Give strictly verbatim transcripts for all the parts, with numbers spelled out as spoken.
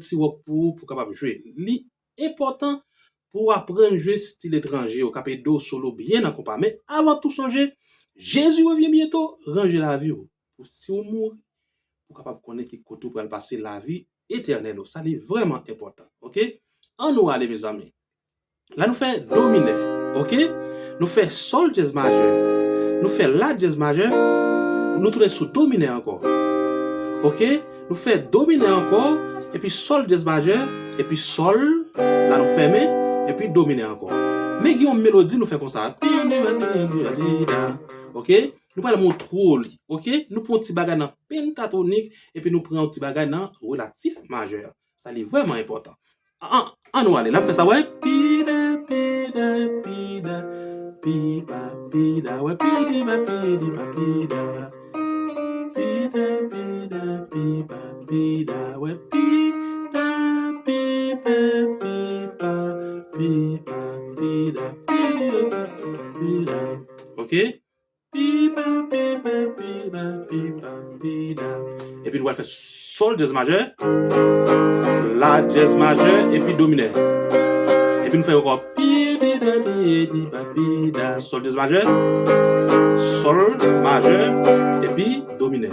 siwòp pou ou pou w kapab jwe. Li enpòtan pou w aprann jwe stil etranje yo k ap ede w solo byen nan konpa. Men avan tou sonje, Jésus revient bientôt, ranje lavi w. Pou si w mouri, pou w kapab konnen ki kote w pral pase lavi etènèl ou. Sa li vrèman enpòtan, oke? Ann nou ale, mezanmi. La nou fè do minè, oke? Nou fè sòl dyèz majè. Nou fè la dyèz majè. Nou tounen sou do minè ankò. Oke? Nou fè do minè ankò, epi sòl dyèz majè, epi sòl, la nou fèmen, epi do minè ankò. Men gen yon melodi nou fè konsa. Oke? Nou pral montre w li, oke? Nou pran yon ti bagay nan pentatonik, epi nou pran yon ti bagay nan relatif majè. Sa li vrèman enpòtan. An, an nou ale, n ap fè sa, wè. Pida, pida, pida, pipa, pida, wè. Pidiba, pidiba, pida. Pida, pida, pipa, pida, wè. Pida, pipa, pipa, pipa, pida. Pidiba, pida. Oke? Pipa, pipa, pipa, pipa, pida. Epi nou pral fè sòl dyèz majè, la dyèz majè, epi do minè. Epi nou fè ankò pi, pida, pi, di, pa, pida. Sòl dyèz majè, sòl majè, epi do minè.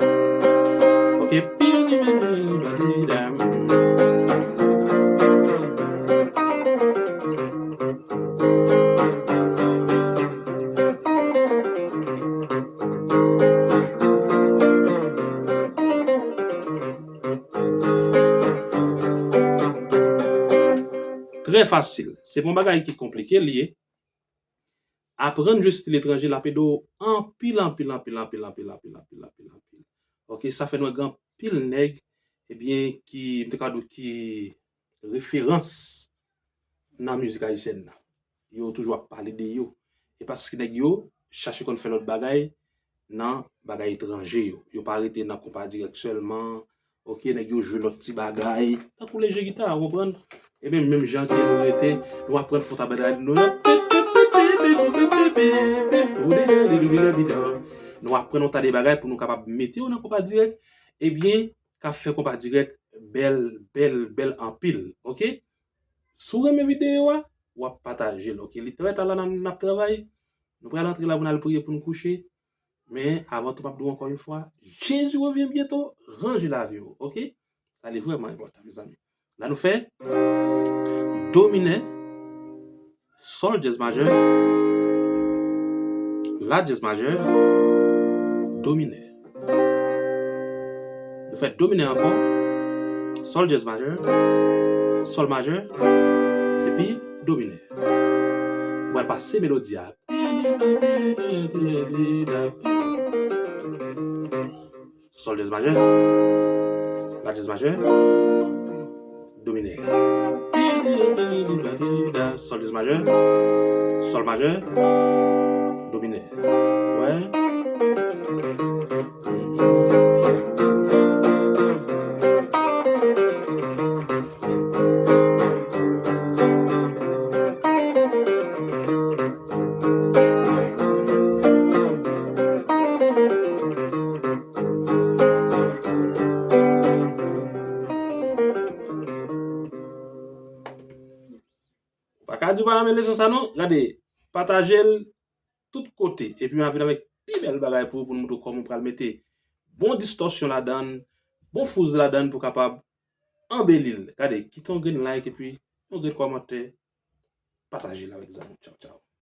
Oke, pi, di, pa, pi, di, pa, pida. Trè fasil. Se pa yon bagay ki konplike li ye. Aprann jwe stil etranje, l ap ede w anpil, anpil, anpil. Oke, sa fè nou wè gen anpil nèg, ebyen, ki, m te ka di w ki referans nan mizik ayisyèn nan. Yo toujou ap pale de yo. E paske nèg yo chache konn fè lòt bagay nan bagay etranje yo. Yo pa rete nan konpa dirèk sèlman. Oke, nèg yo jwe lòt ti bagay. Tankou leje gita, ou konprann? Ebyen, menm jan ke nou rete, nou aprann fè yon tabadad nou. Nou aprann yon ta de bagay pou nou kapab mete yo nan konpa dirèk. Ebyen, k ap fè konpa dirèk bèl, bèl, bèl anpil. Oke? Si w renmen videyo a, w ap pataje l, oke? Li trè ta la, n ap travay. Nou pral antre la pou n al priye pou n kouche. Men, avan tou, m ap di w ankò yon fwa, Jésus revient bientôt, ranje lavi w, oke? Sa li vrèman enpòtan, mezanmi. La nou fè do minè, sòl dyèz majè, la dyèz majè, do minè. Nou fè do minè ankò, sòl dyèz majè, sòl majè, epi do minè. Ou pral pase melodi a. Sòl dyèz majè, la dyèz majè, do minè. Sòl dyèz majè, sòl majè, do minè. Wè. Ou pa ka di w pa renmen leson sa non. Gade, pataje l tout kote. Epi m a vin avèk pi bèl bagay pou ou, pou n montre w kòman w pral mete bon distòsyon ladan l, bon fouz ladan l pou w kapab anbeli l. Gade, kite yon grenn like epi yon grenn kòmantè. Pataje l avèk zanmi w. Tchaw, tchaw.